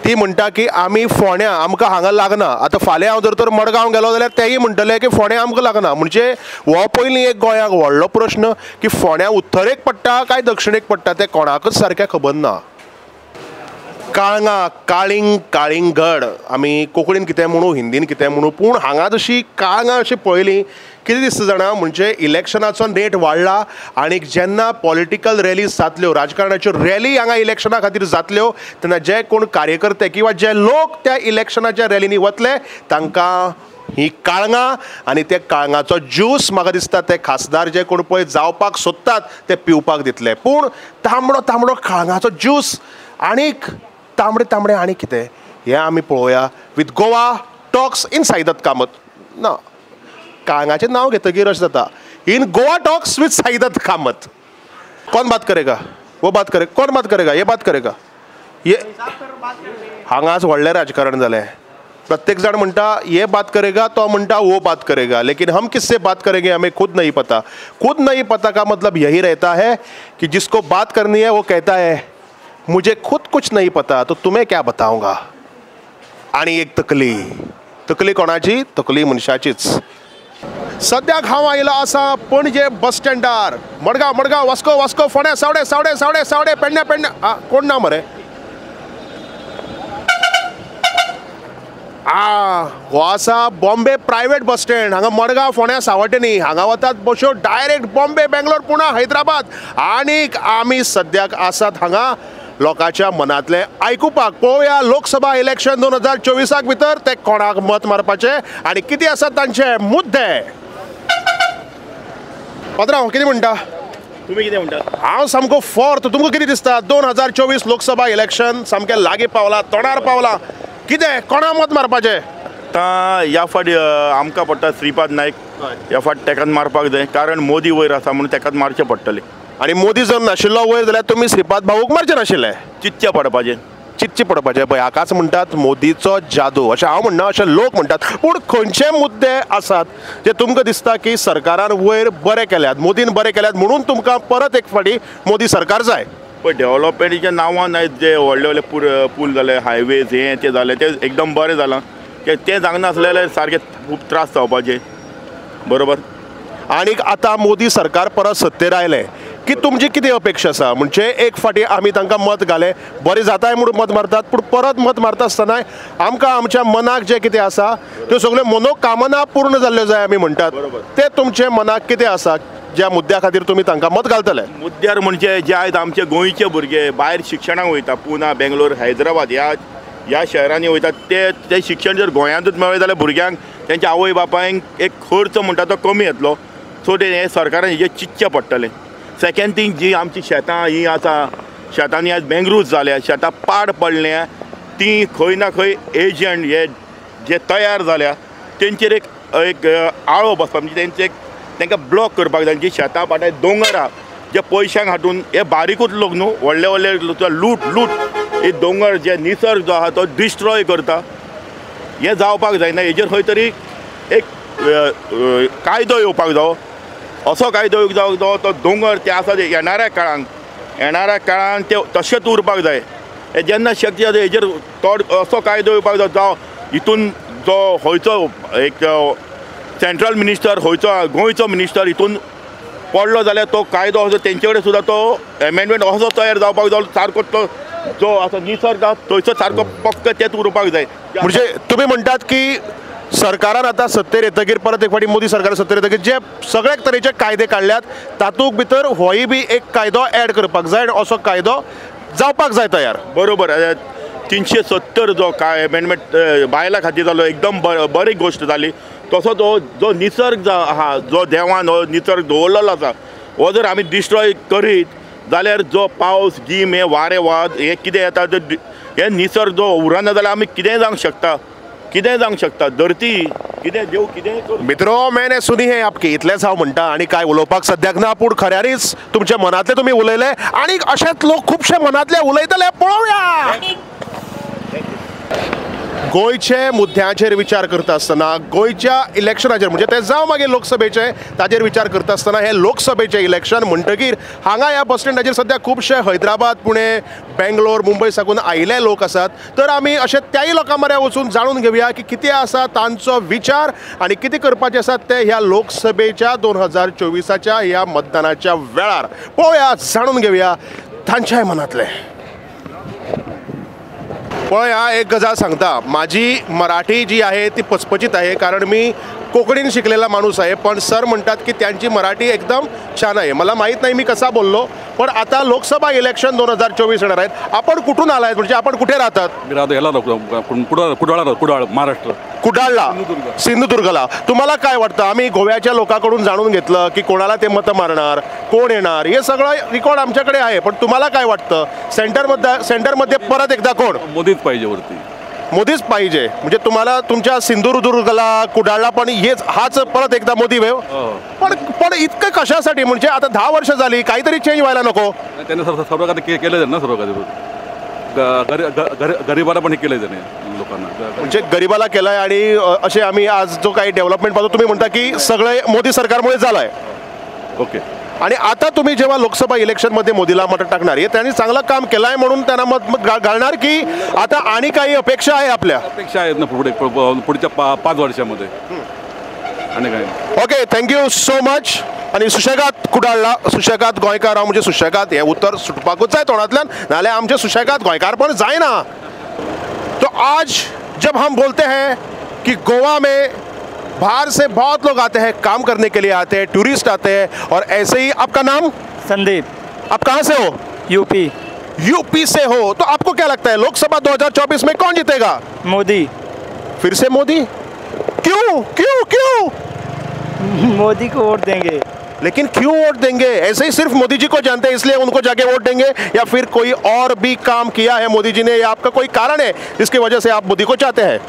Speaker 1: ती म्हणटा की आमी फोंड्यां, आमकां हांगा लागना. आतां फाल्यां हांव जर तर मडगांव गेलो जाल्यार तेय म्हणटले की फोंड्यां आमकां लागना. म्हणजे हो पयलीं एक गोंयाक व्हडलो प्रश्न की फोंड्यां उत्तरेक पडटा काय दक्षिणेक पडटा तें कोणाकच सारकें खबर ना. काळंगां, काळींग, काळींगड, आमी कोंकणीन कितें म्हणू, हिंदीन कितें म्हणू, पूण हांगा जशी काळंगां अशी पळयलीं कितें दिसता जाणा, म्हणजे इलेक्शनाचो नेट वाडला आनी जेन्ना पॉलिटिकल रॅलीज जातल्यो, राजकारणाच्यो रॅली हांगा इलेक्शना खातीर जातल्यो, तेन्ना जे कोण कार्यकर्ते किंवा जे लोक त्या इलेक्शनाच्या रॅलींनी वतले तांकां ही काळंगां आनी त्या काळंगाचो ज्यूस म्हाका दिसता ते खासदार जे कोण पळय जावपाक सोदतात ते पिवपाक दितले. पूण तांबडो तांबडो काळंगाचो ज्यूस आनीक तांबडे तांबडे आनी कितें हें आमी पळोवया with Goa talks in Saidatt Kamat. ना, काळंगाचें नांव घेतकीर अशें जाता, in Goa talks with Saidatt Kamat. कोण बात करेगा, वो बात करेगा, कोण बात करेगा, ये बात करेगा, ये हांगाच व्हडलें राजकारण जालें. प्रत्येक जाण म्हणटा ये बात करेगा, तो म्हणटा वो बात करेगा, लेकिन हम किससे बात करेंगे हमें खुद नहीं पता. खुद नहीं पता का मतलब यही रहता है कि जिसको बात करनी है वो कहता है मुझे खुद कुछ नहीं पता तो तुम्हें क्या बताऊंगा. आनी एक तकली, तकली कोणाची? तकली मनशाचीच. सद्याक हांव आयलो आसा पणजे बस स्टँडार. मडगांव, मडगांव, वास्को, वास्को, फोंड्या, सावडे, सावडे, सावडे, सावडे, पेडण्या, पेडण्या. कोण ना मरे? हो आसा बॉम्बे प्रायवेट बस स्टँड. हांगा मडगांव, फोंड्या, सावड्डे न्ही, हांगा वतात बश्यो डायरेक्ट बॉम्बे, बेंगलोर, पुणा, हैदराबाद. आनीक आमी सद्याक आसात हांगा लोकांच्या मनांतलें आयकुपाक. पळोवया लोकसभा इलेक्शन 2024 भितर ते कोणाक मत मारपाचें आनी कितें आसा तांचे मुद्दे. पात्रांव, कितें म्हणटा
Speaker 11: तुमी? कितें म्हणटा?
Speaker 1: हांव सामको फोर्त. तुमकां कितें दिसता 2024 लोकसभा इलेक्शन सामकें लागीं पावलां, तोंडार पावलां, कितें कोणा मत मारपाचें?
Speaker 11: आतां ह्या फावट आमकां पडटा श्रीपाद नायक, ह्या फावट तेकाच मारपाक जाय, कारण मोदी वयर आसा म्हणून तेकाच मारचें पडटलें.
Speaker 1: आनी मोदी जर नाशिल्लो वयर जाल्यार तुमी श्रीपाद भाऊक मारचे नाशिल्ले,
Speaker 11: चितचें पडपाचें.
Speaker 1: चितचें पडपाचें. पळय, हाकाच म्हणटात मोदीचो जादू, अशें हांव म्हणना, अशें लोक म्हणटात. पूण खंयचे मुद्दे आसात जे तुमकां दिसता की सरकारान वयर बरें केल्यात, मोदीन बरें केल्यात म्हणून तुमकां परत एक फावटी मोदी सरकार जाय?
Speaker 11: पळय, डेवलॉपमेंटाच्या नांवान आयज जे व्हडले व्हडले पूल जाले, हायवेज हें तें जालें, तें एकदम बरें जालां. तें जावंक नासलें जाल्यार सारकें खूब त्रास जावपाचे. बरोबर.
Speaker 1: आनीक आतां मोदी सरकार परत सत्तेर आयलें, की तुमची कितें अपेक्षा आसा? म्हणजे एक फाटी आमी तांकां मत घालें बरें जाताय म्हणून मत मारतात, पूण परत मत मारता आसतना आमकां आमच्या मनाक जें कितें आसा त्यो सगळ्यो मनोकामना पूर्ण जाल्ल्यो जाय आमी म्हणटात, ते तुमचे मनाक कितें आसा ज्या मुद्द्या खातीर तुमी तांकां मत घालतले?
Speaker 11: मुद्द्यार म्हणजे जे आयज आमचे गोंयचे भुरगे भायर शिक्षणाक वयता, पुना, बेंगलोर, हैदराबाद ह्या शहरांनी वयता, ते शिक्षण जर गोंयांतूच मेळ्ळें जाल्यार भुरग्यांक तेंच्या आवय बापायंक एक खर्च म्हणटा तो कमी येतलो. सो ते हे सरकारान हेजेर चिंतचें पडटलें. सेकेंड थींग, जी आमची शेतां ही आसा, शेतांनी आज बेंगरूज जाल्या, शेतां पाड पडल्या, ती खंय ना खंय एजंट हे जे तयार जाल्या तेंचेर एक एक आळो बसपा, म्हणजे तेंचे एक तांकां ब्लॉक करपाक जाय. जी शेतां भाटां दोंगर आहा जे पयशांक हाडून हे बारीकूच लोक न्हू, व्हडले व्हडले लूट लूट हे दोंगर जे निसर्ग जो आहा तो डिस्ट्रॉय करता, हें जावपाक जायना. हेजेर खंय तरी एक कायदो येवपाक जावो, असो कायदो येवंक जावो जो तो दोंगर ते आसा ते येणाऱ्या काळांक ते तशेंच उरपाक जाय. हे जेन्ना शक्य जाता हेजेर तो असो कायदो येवपाक जाय जावं हितून जो खंयचो एक सेंट्रल मिनिस्टर, खंयचो गोंयचो मिनिस्टर हितून पडलो जाल्यार तो कायदो असो तेंचे कडेन सुद्दां तो एमेंडमेंट असो तयार जावपाक जाय, सारको तो जो आसा निसर्ग आसा थंयसर सारको पक्क तेच उरपाक जाय.
Speaker 1: म्हणजे तुमी म्हणटात की सरकारान आतां सत्तेर येतकीर परत एक फावटी मोदी सरकार सत्तेर येतकीर जे सगळे तरेचे कायदे काडल्यात तातूंत भितर होय बी एक कायदो एड करपाक जाय आनी असो कायदो जावपाक जाय तयार.
Speaker 11: बरोबर, 370 जो काय एमेंडमेंट बायलां खातीर जालो एकदम बरी गोश्ट जाली. तसोच हो जो निसर्ग आहा, जो देवान हो निसर्ग दवरलेलो आसा, हो जर आमी डिस्ट्रॉय करीत जाल्यार जो पावस गीम हे वारें वाद हे कितें येता हे निसर्ग जो उरना जाल्यार आमी कितेंय जावंक शकता, कितेंय जावंक शकता, धरती कितें देव कितेंय करूं.
Speaker 1: मित्रो मैंने सुनी है आपकी, इतलेंच हांव म्हणटा आनी कांय उलोवपाक सद्याक ना, पूण खऱ्यांनीच तुमच्या मनांतलें तुमी उलयले आनी अशेंच लोक खुबशे मनांतले उलयतले. पळोवया गोंयचे मुद्द्यांचेर विचार करता आसतना, गोंयच्या इलेक्शनाचेर म्हणजे ते जावं मागीर लोकसभेचे ताजेर विचार करता आसतना, हे लोकसभेचे इलेक्शन म्हणटकीर हांगा ह्या बस स्टँडाचेर सद्या खुबशे हैदराबाद, पुणे, बेंगलोर, मुंबय साकून आयिल्ले लोक आसात. तर आमी अशे त्याय लोकां मऱ्या वचून जाणून घेवया की कितें आसा तांचो विचार आनी कितें करपाचें आसा ते ह्या लोकसभेच्या 2024च्या ह्या मतदानाच्या वेळार. पळोवया, जाणून घेवया तांच्याय मनांतलें. पळय, हा एक गजाल सांगता, माझी मराठी जी आहे ती पचपचीत आहे, कारण मी कोकणीन शिकलेला माणूस आहे. पण सर म्हणतात की त्यांची मराठी एकदम छान आहे. मला माहीत नाही मी कसा बोललो, पण आता लोकसभा इलेक्शन 2024 येणार आहेत. आपण कुठून आलाय, म्हणजे आपण कुठे राहतात?
Speaker 12: मी राहतो ह्याला कुडाळ, कुडाळ, महाराष्ट्र.
Speaker 1: कुडाळला, सिंधुदुर्गला. तुम्हाला काय वाटतं, आम्ही गोव्याच्या लोकांकडून जाणून घेतलं की कोणाला ते मतं मारणार, कोण येणार, हे सगळं रेकॉर्ड आमच्याकडे आहे, पण तुम्हाला काय वाटतं सेंटरमध्ये परत एकदा कोण?
Speaker 12: मोदीच पाहिजे वरती,
Speaker 1: मोदीच पाहिजे. म्हणजे तुम्हाला तुमच्या सिंधुदुर्गला, कुडाळला पण हेच हाच परत एकदा मोदी वेव? पण पण इतकं कशासाठी? म्हणजे आता 10 वर्ष झाली, काहीतरी चेंज व्हायला नको?
Speaker 12: त्यांनी सर्व काही केलं ना, सर्व काही गरिबाला पण हे केलं त्याने लोकांना,
Speaker 1: म्हणजे गरिबाला केलंय. आणि असे आम्ही आज जो काही डेव्हलपमेंट पाहतो, तुम्ही म्हणता की सगळं मोदी सरकारमुळे झालंय.
Speaker 12: ओके.
Speaker 1: आणि आता तुम्ही जेव्हा लोकसभा इलेक्शनमध्ये मोदीला मत टाकणार, हे त्यांनी चांगलं काम केलंय म्हणून त्यांना मत घालणार की आता आणि काही अपेक्षा आहे आपल्या?
Speaker 12: अपेक्षा आहेत ना पुढे पुढच्या 5 वर्षामध्ये आणि काय.
Speaker 1: Okay, thank you so much. आणि सुशेगाद कुडाळला, सुशेगाद गोंयकार हांव, म्हणजे सुशेगाद हें उतर सुटपाकूच जाय तोंडांतल्यान, नाल्यार आमचें सुशेगाद गोंयकारपण जायना. तो आज जब हम बोलते हैं कि गोवा में बाहर से बहुत लोग आते हैं, काम करने के लिए आते हैं, टूरिस्ट आते हैं, और ऐसे ही. आपका नाम?
Speaker 13: संदीप.
Speaker 1: आप कहाँ से हो?
Speaker 13: यूपी.
Speaker 1: यूपी से हो, तो आपको क्या लगता है लोकसभा 2024 में कौन जीतेगा?
Speaker 13: मोदी.
Speaker 1: फिर से मोदी? क्यों क्यों क्यों?
Speaker 13: मोदी को वोट देंगे.
Speaker 1: लेकिन क्यों वोट देंगे? ऐसे ही सिर्फ मोदी जी को जानते हैं इसलिए उनको जाके वोट देंगे, या फिर कोई और भी काम किया है मोदी जी ने, या आपका कोई कारण है जिसकी वजह से आप मोदी को चाहते हैं?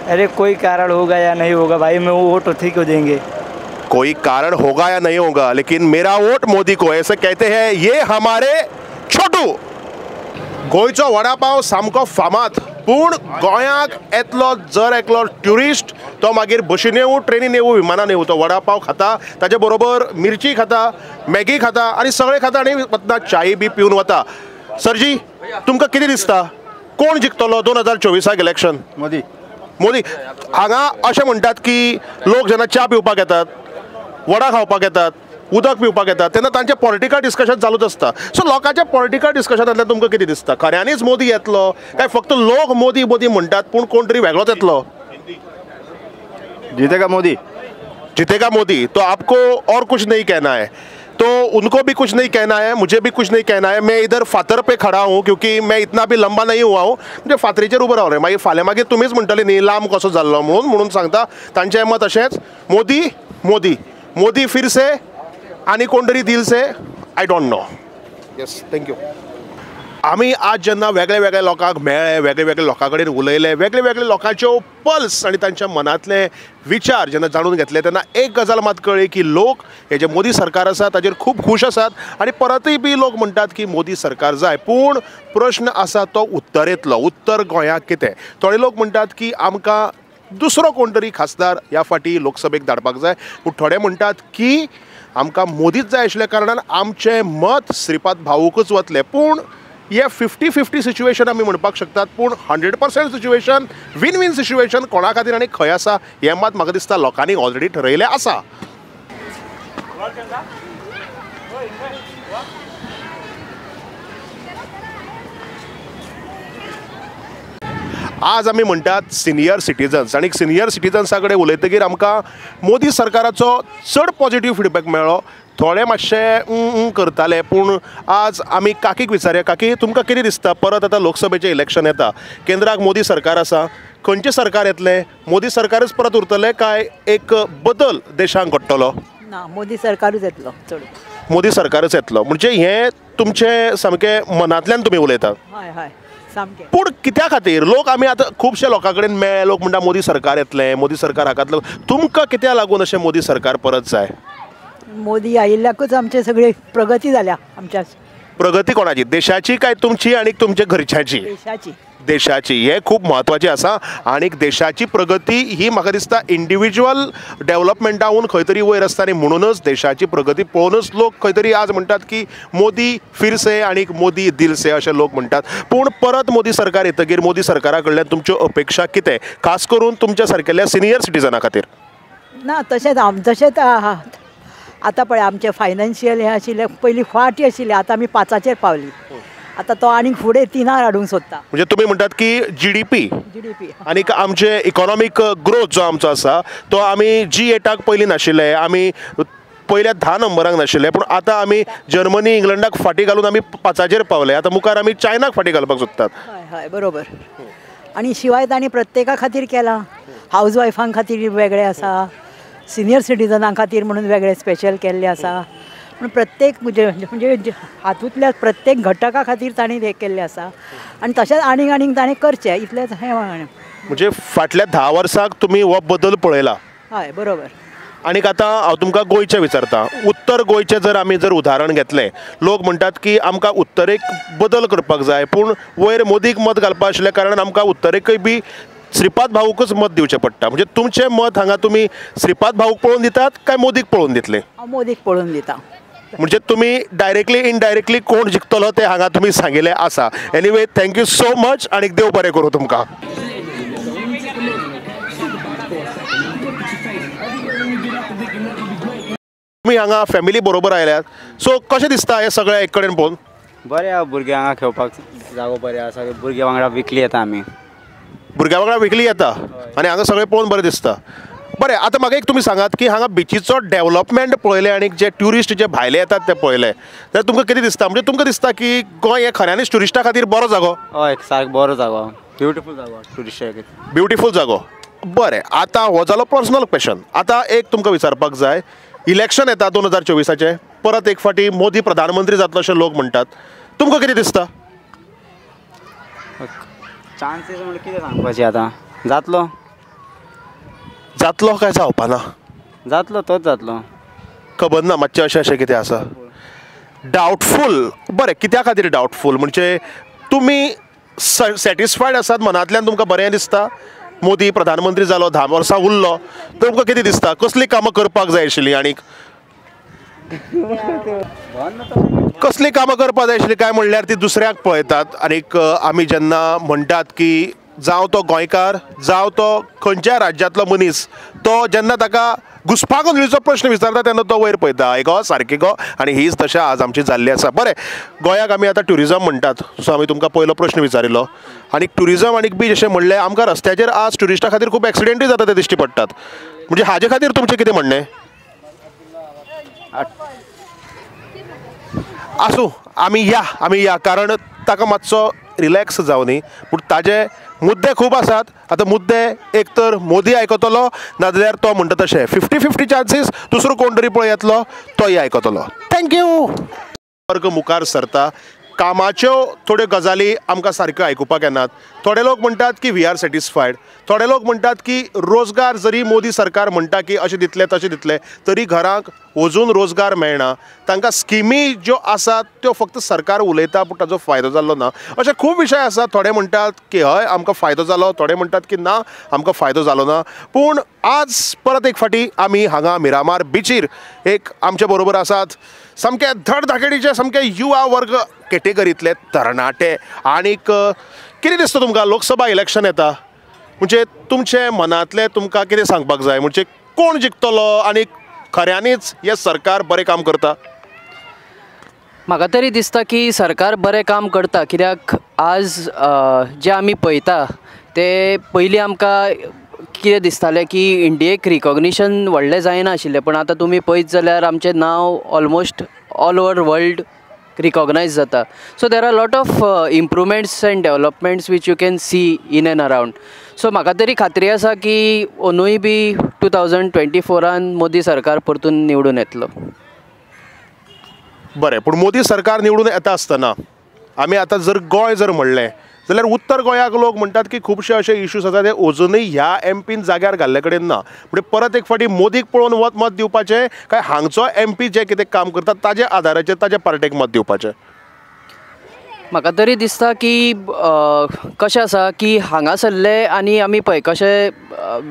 Speaker 13: अरे कोई कारण होगा या नहीं होगा भाई, मैं वो वोट उसी को देंगे.
Speaker 1: कोई कारण होगा या नहीं होगा, लेकिन मेरा वोट मोदी को, ऐसे कहते हैं ये हमारे छोटू. गोंयचो वडापाव सामको फामाद, पूण गोंयाक येतलो जर एकलो ट्युरिस्ट तो मागीर बशीन येवूं, ट्रेनीन येवूं, विमानान येवूं, तो वडापाव खाता, ताजे बरोबर मिरची खाता, मॅगी खाता आनी सगळें खाता आनी वतना चाय बी पिवन वता. सरजी, तुमकां कितें दिसता, कोण जिखतलो 2024 इलेक्शन?
Speaker 7: मोदी.
Speaker 1: मोदी. हांगा अशें म्हणटात की लोक जेन्ना च्या पिवपाक येतात, वडा खावपाक येतात, उदक पिवपाक येतात तेन्ना तांचें पॉलिटिकल डिस्कशन चालूच आसता. सो लोकांच्या पॉलिटिकल डिस्कशनांतल्यान तुमकां कितें दिसता, खऱ्यांनीच मोदी येतलो काय फक्त लोक मोदी मोदी म्हणटात पूण कोण तरी वेगळोच येतलो?
Speaker 7: जीतेगा मोदी.
Speaker 1: जीतेगा मोदी. तो आपको और कुछ नहीं कहना है, तो उनको भी कुछ नहीं कहना है, मुझे भी कुछ नहीं कहना है. मैं इधर फातर पे खड़ा हूँ क्योंकि मैं इतना भी लंबा नहीं हुआ हूँ. म्हणजे फातरीचेर उबो रावलें, मागीर फाल्यां मागीर तुमीच म्हणटले न्ही लांब कसो जाल्लो म्हणून, म्हणून सांगता तांचें मत अशेंच, मोदी मोदी मोदी फिर से आनी कोण तरी दिल से, I don't know. Yes, thank you. आमी आज जेन्ना वेगळे वेगळे लोकांक मेळ्ळे, वेगळे वेगळे लोकां कडेन उलयले, वेगळे वेगळे लोकांच्यो पल्स आनी तांच्या मनांतले विचार जेन्ना जाणून घेतले तेन्ना एक गजाल मात कळ्ळी की लोक हे जे मोदी सरकार आसा ताजेर खूब खूश आसात आनी परतूय बी लोक म्हणटात की मोदी सरकार जाय. पूण प्रश्न आसा तो उत्तरेंतलो, उत्तर गोंयाक कितें? थोडे लोक म्हणटात की आमकां दुसरो कोण तरी खासदार ह्या फाटी लोकसभेक धाडपाक जाय, पूण थोडे म्हणटात की आमकां मोदीच जाय आशिल्ल्या कारणान आमचें मत श्रीपाद भाऊकूच वतलें. पूण हे 50-50 सिच्युएशन आमी म्हणपाक शकतात, पूण 100% सिच्युएशन विन विन सिच्युएशन कोणा खातीर आनी खंय आसा हें मात म्हाका दिसता लोकांनी ऑलरेडी ठरयलें आसा. आज आमी म्हणटात सिनियर सिटीजन्स, आनी सिनियर सिटीजन्सा कडेन उलयतकीर आमकां मोदी सरकाराचो चड पॉजिटीव फिडबॅक मेळ्ळो. थोडे मातशे करताले, पूण आज आमी काकीक विचारया. काकी, तुमकां कितें दिसता, परत आतां लोकसभेचें इलेक्शन येता, केंद्राक मोदी सरकार आसा, खंयचें सरकार येतलें? मोदी सरकारच परत उरतलें काय एक बदल देशांक घडटलो?
Speaker 10: ना, मोदी सरकारूच येतलो चड.
Speaker 1: मोदी सरकारच येतलो म्हणजे हें तुमचें सामकें मनांतल्यान तुमी उलयतात?
Speaker 10: हय हय, सामकें.
Speaker 1: पूण कित्या खातीर लोक, आमी आतां खुबशे लोकां कडेन मेळ्ळे, लोक म्हणटा मोदी सरकार येतलें, मोदी सरकार हाकातलो, तुमकां कित्याक लागून अशें मोदी सरकार परत जाय?
Speaker 10: मोदी आयिल्ल्याकूच आमचे सगळी प्रगती जाल्या आमच्या.
Speaker 1: प्रगती कोणाची, देशाची काय तुमची आनी तुमच्या घरच्याची?
Speaker 10: देशाची.
Speaker 1: देशाची, हें खूब म्हत्वाचें आसा. आनी देशाची प्रगती ही म्हाका दिसता इंडिविज्युअल डेवलपमेंटाहून खंय तरी वयर आसता आनी म्हणूनच देशाची प्रगती पळोवनच लोक खंय तरी आज म्हणटात की मोदी फिरसे आनी मोदी दिलसे अशें लोक म्हणटात. पूण परत मोदी सरकार येतकीर मोदी सरकारा कडल्यान तुमच्यो अपेक्षा कितें, खास करून तुमच्या सारकेल्या सिनियर सिटीजना खातीर?
Speaker 10: ना, तशेंच तशेंच आतां पळय आमचें फायनान्शियल हें आशिल्लें पयलीं फाटी आशिल्लें, आतां आमी 5चेर पावली, आतां तो आनीक फुडें 3 हाडूंक सोदता.
Speaker 1: म्हणजे तुमी म्हणटात की जीडीपी आनी आमचे इकॉनॉमीक ग्रोथ जो आमचो आसा तो आमी G8 पयलीं नाशिल्ले, आमी पयल्या 10 नंबराक नाशिल्ले, पूण आतां आमी जर्मनी इंग्लंडाक फाटीं घालून आमी 5चेर पावले, आतां मुखार आमी चायनाक फाटीं घालपाक सोदतात.
Speaker 10: हय हय, बरोबर. आनी शिवाय तांणी प्रत्येका खातीर केलां, हावज वायफां खातीर वेगळें आसा, सिनियर सिटीजनां खातीर म्हणून वेगळें स्पेशल केल्लें आसा, पूण प्रत्येक म्हणजे हातूंतल्या प्रत्येक घटका खातीर तांणी हें केल्लें आसा आनी तशेंच आनीक आनीक ताणें करचें इतलेंच हें.
Speaker 1: म्हणजे फाटल्या 10 वर्सांक तुमी हो बदल पळयला?
Speaker 10: हय, बरोबर.
Speaker 1: आनीक आतां हांव तुमकां गोंयचें विचारता, उत्तर गोंयचें जर आमी जर उदाहरण घेतलें, लोक म्हणटात की आमकां उत्तरेक बदल करपाक जाय, पूण वयर मोदीक मत घालपा आशिल्ल्या कारणान आमकां उत्तरेकय बी श्रीपाद भाऊकच मत दिवचें पडटा. म्हणजे तुमचें मत हांगा तुमी श्रीपाद भाऊक पळोवन दितात काय मोदीक पळोवन दितले?
Speaker 10: हांव मोदीक पळोवन दिता.
Speaker 1: म्हणजे तुमी डायरेक्टली इनडायरेक्टली कोण जिखतलो तें हांगा तुमी सांगिल्लें आसा. Anyway, thank you so much आनी देव बरें करूं तुमकां. तुमी हांगा फॅमिली बरोबर आयल्यात, सो कशें दिसता हें सगळें एक कडेन पळोवन?
Speaker 13: बरें आसा, भुरग्यांक हांगा खेळपाक जागो बरें आसा, भुरग्यां वांगडा विकली येता आमी.
Speaker 1: भुरग्यां वांगडा विकली येता आनी हांगा सगळें पळोवन बरें दिसता. बरें, आतां म्हाका एक तुमी सांगात की हांगा बिचीचो डेवलपमेंट पळयलें आनी जे ट्युरिस्ट जे भायले येतात ते पळयले जाल्यार तुमकां कितें दिसता? म्हणजे तुमकां दिसता की गोंय हें खऱ्यांनीच ट्युरिस्टा खातीर बरो जागो?
Speaker 13: हय, सारको बरो जागो, ब्युटिफूल जागो ट्युरिस्टा खातीर.
Speaker 1: ब्युटिफूल जागो. बरें, आतां हो जालो पर्सनल क्वेश्चन. आतां एक तुमकां विचारपाक जाय, इलेक्शन येता 2024चें, परत एक फावटी मोदी प्रधानमंत्री जातलो अशें लोक म्हणटात, तुमकां कितें दिसता?
Speaker 13: चान्सीस म्हणल्यार कितें सांगपाचें आतां, जातलो
Speaker 1: जातलो काय जावपा ना?
Speaker 13: जातलो, तोच जातलो,
Speaker 1: खबर ना, मातशें अशें अशें कितें आसा डावटफूल. बरें, कित्या खातीर डावटफूल? म्हणजे तुमी सॅटिस्फायड आसात मनांतल्यान, तुमकां बरें दिसता मोदी प्रधानमंत्री जालो, 10 वर्सां उरलो, तुमकां कितें दिसता कसलीं कामां करपाक जाय आशिल्लीं आनीक कसलीं कामां करपाक जाय आशिल्लीं काय म्हणल्यार ती दुसऱ्याक पळयतात आनीक आमी जेन्ना म्हणटात की जावं तो गोंयकार, जावं तो खंयच्याय राज्यांतलो मनीस, तो जेन्ना ताका घुस्पागोंदळीचो प्रश्न विचारता तेन्ना तो वयर पळयता, हय गो सारकें गो. आनी हीच दशा आज आमची जाल्ली आसा. बरें, गोंयाक आमी आतां ट्युरिजम म्हणटात, सो आमी तुमकां पयलो प्रश्न विचारिल्लो आनी ट्युरिजम आनी बीच अशें म्हणलें, आमकां रस्त्याचेर आज ट्युरिस्टा खातीर खूब एक्सिडेंटूय जाता ते दिश्टी पडटात, म्हणजे हाजे खातीर तुमचें कितें म्हणणें? आसूं, आमी या कारण ताका मातसो रिलॅक्स जावनी, पूण ताजे मुद्दे खूब आसात. आतां मुद्दे एक तर मोदी आयकतलो, नाजाल्यार तो म्हणटा तशें 50-50 चान्सीस दुसरो कोण तरी पळय येतलो तोय आयकतलो. Thank you. वर्ग मुखार सरता, कामाच्यो थोड्यो गजाली आमकां सारक्यो आयकुपाक येनात. थोडे लोक म्हणटात की we are satisfied, थोडे लोक म्हणटात की रोजगार जरी मोदी सरकार म्हणटा की अशें दितले तशें दितले, तरी घरांक अजून रोजगार मेळना. तांकां स्किमी ज्यो आसात त्यो फक्त सरकार उलयता पूण ताजो फायदो जाल्लो ना. अशे खूब विशय आसात. थोडे म्हणटात की हय आमकां फायदो जालो, थोडे म्हणटात की ना आमकां फायदो जालो ना. पूण आज परत एक फावटी आमी हांगा मिरामार बिचीर एक आमचे बरोबर आसात सामके धडधाकेडीचे सामके युवा वर्ग कॅटेगरींतले तरणाटे. आनीक कितें दिसता तुमकां, लोकसभा इलेक्शन येता, म्हणजे तुमचे मनांतलें तुमकां कितें सांगपाक जाय, म्हणजे कोण जिखतलो आनी खऱ्यांनीच हें सरकार बरें काम करता?
Speaker 14: म्हाका तरी दिसता की सरकार बरें काम करता, कित्याक आज जें आमी पळयता ते पयलीं आमकां कितें दिसतालें की इंडियेक रिकॉग्निशन व्हडलें जायना आशिल्लें, पूण आतां तुमी पळयत जाल्यार आमचें नांव almost all over world recognise जाता. So there are lot of improvements and developments which you can see in and around. So म्हाका तरी खात्री आसा की अंदूय बी 2024 मोदी सरकार परतून निवडून येतलो.
Speaker 1: बरें, पूण मोदी सरकार निवडून येता आसतना आमी आतां जर गोंय जर म्हणलें जाल्यार उत्तर गोंयाक लोक म्हणटात की खुबशे अशे इश्यूज आसा ते अजुनूय ह्या एमपीन जाग्यार घाल्ले कडेन ना. म्हणजे परत एक फावटी मोदीक पळोवन वत मत दिवपाचें काय हांगचो एमपी जे कितें काम करता ताज्या आदाराचेर ताज्या पार्टेक मत दिवपाचें?
Speaker 14: म्हाका तरी दिसता की कशें आसा की हांगासरले आनी आमी पळय कशें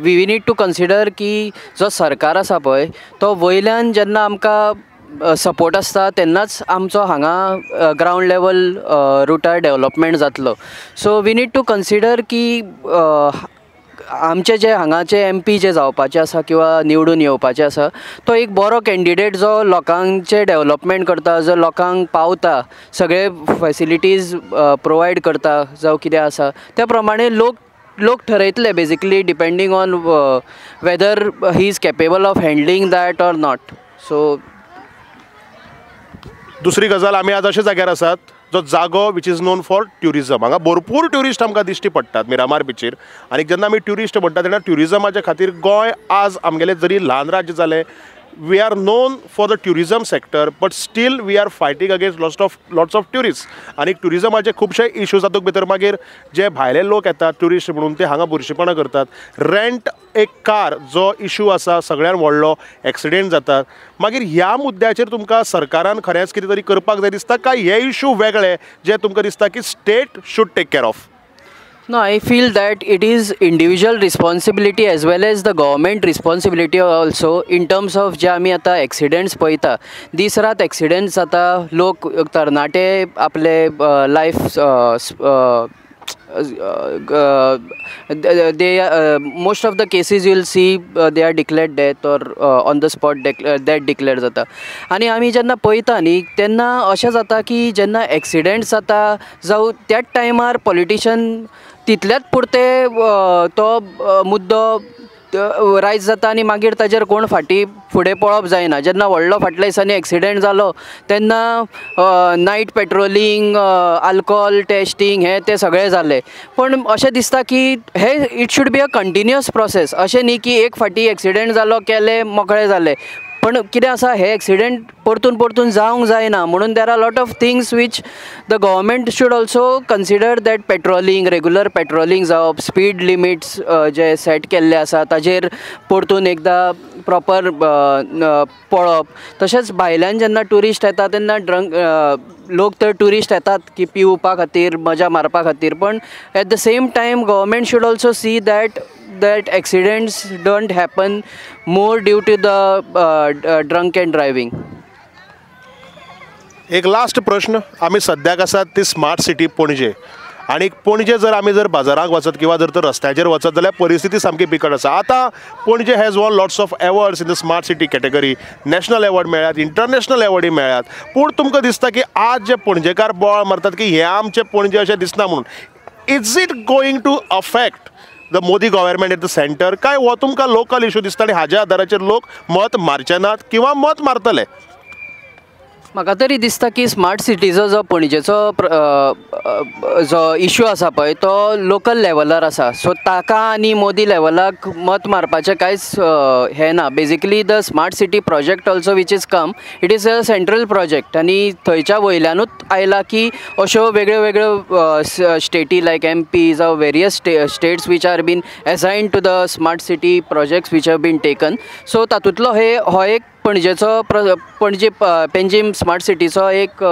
Speaker 14: we need to consider की जो सरकार आसा पळय तो वयल्यान जेन्ना आमकां सपोर्ट आसता तेन्नाच आमचो हांगा ग्रावंड लेवल रुटार डेवलपमेंट जातलो. So we need to consider की आमचे जे हांगाचे एम पी जे जावपाचे आसा किंवा निवडून येवपाचे आसा तो एक बरो कॅन्डिडेट जो लोकांचे डेवलपमेंट करता, जो लोकांक पावता, सगळे फॅसिलिटीज प्रोवायड करता जावं कितें आसा त्या प्रमाणे लोक ठरयतले, basically depending on whether he is capable of handling that or not. So
Speaker 1: दुसरी गजाल, आमी आज अशा जाग्यार आसात जो जागो which is known for tourism. हांगा भरपूर ट्युरिस्ट आमकां दिश्टी पडटात मिरामार बिचीर. आनी जेन्ना आमी ट्युरिस्ट म्हणटा तेन्ना ट्युरिजमाच्या खातीर गोंय आज आमगेलें जरी ल्हान राज्य जालें, we are known for the tourism sector, but still we are fighting against lots of tourist. आनी ट्युरिजमाचे खुबशे इश्यूज तातूंत भितर मागीर जे भायले लोक येतात ट्युरिस्ट म्हणून ते हांगा बुरशेपणां करतात. रेंट एक कार जो इशू आसा सगळ्यान व्हडलो, एक्सिडेंट जातात. मागीर ह्या मुद्द्याचेर तुमकां सरकारान खरेंच कितें तरी करपाक जाय दिसता काय हे इशू वेगळे जे तुमकां दिसता की state should take care of?
Speaker 14: No, I feel that it is individual responsibility as well as the government responsibility also in terms of जे आमी आतां एक्सिडेंट्स पळयता, दीस रात एक्सिडेंट्स जाता, लोक तरणाटे आपले life they most of the cases you will see they are declared death or on the spot death declare जाता. आनी आमी जेन्ना पळयता न्ही तेन्ना अशें जाता की जेन्ना एक्सिडेंट जाता जावं त्याच टायमार पॉलिटिशन तितल्याच पुरते तो मुद्दो रायज जाता आनी मागीर ताजेर कोण फाटीं फुडें पळोवप जायना. जेन्ना व्हडलो फाटल्या दिसांनी एक्सिडेंट जालो तेन्ना नायट पेट्रोलिंग, आल्कोहोल टेस्टींग हें तें सगळें जालें, पूण अशें दिसता की हे it should be a continuous process. अशें न्ही की एक फावटी एक्सिडेंट जालो केलें मोकळें जालें, पण कितें आसा हे एक्सिडेंट परतून परतून जावंक जायना म्हणून there are lot of things which the government should also consider, that patrolling, regular patrolling जावप, स्पीड लिमिट्स जे सेट केल्ले आसा ताजेर परतून एकदां प्रॉपर पळोवप. तशेंच भायल्यान जेन्ना ट्युरिस्ट येता तेन्ना ड्रंक लोक तर ट्युरिस्ट येतात की पिवपा खातीर, मजा मारपा खातीर, पण at the same time government should also see that that accidents don't happen more due to the drunk and driving.
Speaker 1: एक लास्ट प्रश्न, आमी सद्याक आसात ती स्मार्ट सिटी पणजे. आनी पणजे जर आमी जर बाजाराक वचत किंवा जर तर रस्त्याचेर वचत जाल्यार परिस्थिती सामकी बिकट आसा. आतां Panaji has won lots of awards in the smart city category, national award मेळ्ळ्यात, इंटरनॅशनल एवॉर्डूय मेळ्ळ्यात, पूण तुमकां दिसता की आज जे पणजेकार बोवाळ मारतात की हे आमचे पणजे अशें दिसना म्हणून, is it going to affect the Modi government at the centre काय हो तुमकां लोकल इशू दिसता आनी हाज्या आदाराचेर लोक मत मारचे नात किंवा मत मारतले?
Speaker 14: म्हाका तरी दिसता की स्मार्ट सिटीचो जो पणजेचो जो इशू आसा पळय तो लोकल लेवलार आसा, सो ताका आनी मोदी लेवलाक मत मारपाचें कांयच हें ना. Basically the smart city project also which is come, it is a central project आनी थंयच्या वयल्यानूच आयला की अश्यो वेगळ्यो वेगळ्यो स्टेटी लायक एम पी जावं various states which are been assigned to the smart city projects which have been taken. So तातूंतलो हे हो एक पणजेचो पणजे पेंजीम स्मार्ट सिटीचो एक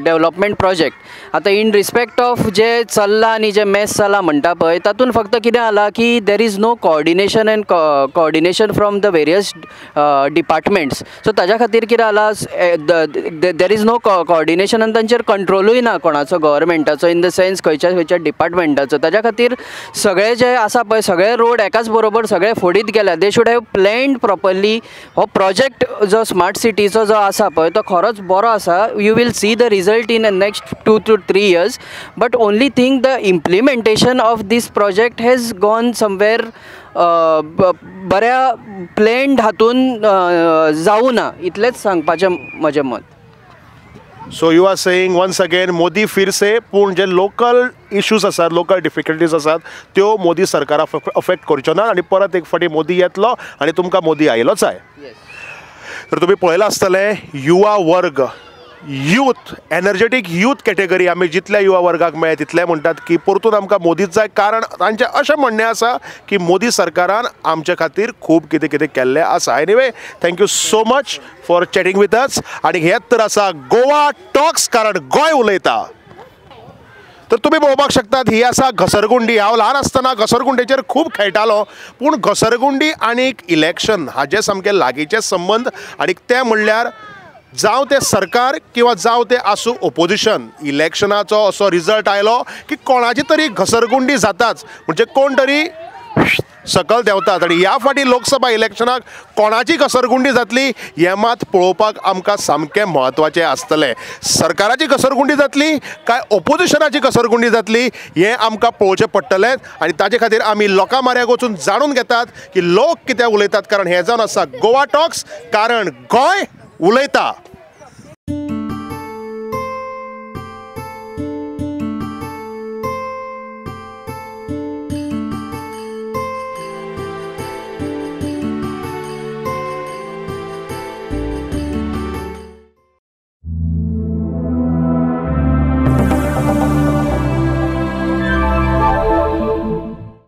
Speaker 14: डेवलपमेंट प्रोजेक्ट. आतां इन रिस्पेक्ट ऑफ जे चल्लां आनी जे मॅस जालां म्हणटा पळय तातूंत फक्त कितें जालां की there is no coordination and coordination from the various departments. So ताज्या खातीर कितें जालां, there is no coordination आनी तांचेर कंट्रोलूय ना कोणाचो, गव्हर्मेंटाचो इन the sense खंयच्या खंयच्या डिपार्टमेंटाचो. ताज्या खातीर सगळे जे आसा पळय सगळे रोड एकाच बरोबर सगळे फोडीत गेल्या. They should have planned properly. हो प्रोजेक्ट जो स्मार्ट सिटीचो जो आसा पळय तो खरोच बरो आसा. You will see the result in next 2 to 3 years, but only thing the implementation of this project has gone somewhere बऱ्या प्लॅन्ड हातून जावूं ना, इतलेंच सांगपाचें म्हजें मत.
Speaker 1: So you are saying once again Modi फिर से, पूण जे लोकल इश्यूज आसात, लोकल डिफिकल्टीज आसात त्यो मोदी सरकाराक अफेक्ट करच्यो ना आनी परत एक फावटी मोदी येतलो आनी तुमकां मोदी आयलोच जाय. तर तुमी पळयलां आसतलें युवा वर्ग, यूथ, एनर्जेटीक यूथ कॅटेगरी आमी जितल्या युवा वर्गाक मेळ्ळे तितले म्हणटात की परतून आमकां मोदीच जाय, कारण तांचें अशें म्हणणें आसा की मोदी सरकारान आमचे खातीर खूब कितें कितें केल्लें आसा. Anyway, thank you so much for chatting with us. आनी हेच तर आसा गोवा टॉक्स, कारण गोंय उलयता. तर तुमी पळोवपाक शकतात ही आसा घसरगुंडी. हांव ल्हान आसतना घसरगुंडेचेर खूब खेळटालो, पूण घसरगुंडी आनी इलेक्शन हाजे सामके लागींचे संबंद, आनी तें म्हणल्यार जावं तें सरकार किंवा जावं तें आसूं ओपोजिशन, इलेक्शनाचो असो रिजल्ट आयलो की कोणाची तरी घसरगुंडी जाताच, म्हणजे कोण तरी सकल देंवतात. आनी ह्या फावटी लोकसभा इलेक्शनाक कोणाची घसरगुंडी जातली हें मात पळोवपाक आमकां सामकें म्हत्वाचें आसतलें. सरकाराची घसरगुंडी जातली काय ओपोजिशनाची घसरगुंडी जातली हें आमकां पळोवचें पडटलें, आनी ताजे खातीर आमी लोकां माऱ्याक वचून जाणून घेतात की लोक कितें उलयतात, कारण हें जावन आसा गोवा टॉक्स, कारण गोंय उलयता.